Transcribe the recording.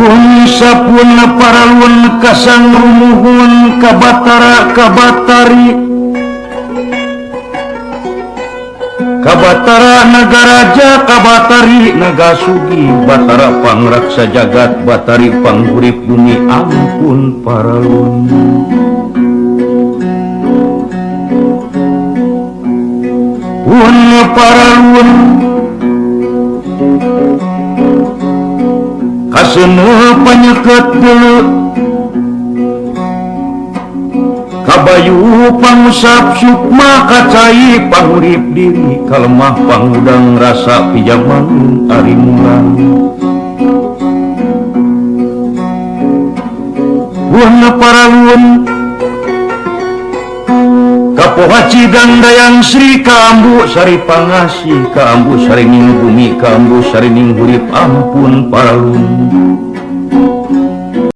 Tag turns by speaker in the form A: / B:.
A: Pun sapuna paralun kasang rumuhun kabatara kabatari kabatara nagaraja kabatari nagasugi batara pangraksa jagat batari panghurip bumi ampun paralun. Pun paralun kaseuneuh panyeket deuleu kabayu pangusap sukma kacai pangurip diri kalemah pangudang rasa pijaman ari mulang. Pun paralun kapoha cidang dayang Sri kaambu sari pangasih kaambu sarining bumi kaambu sarining hurip ampun paralun.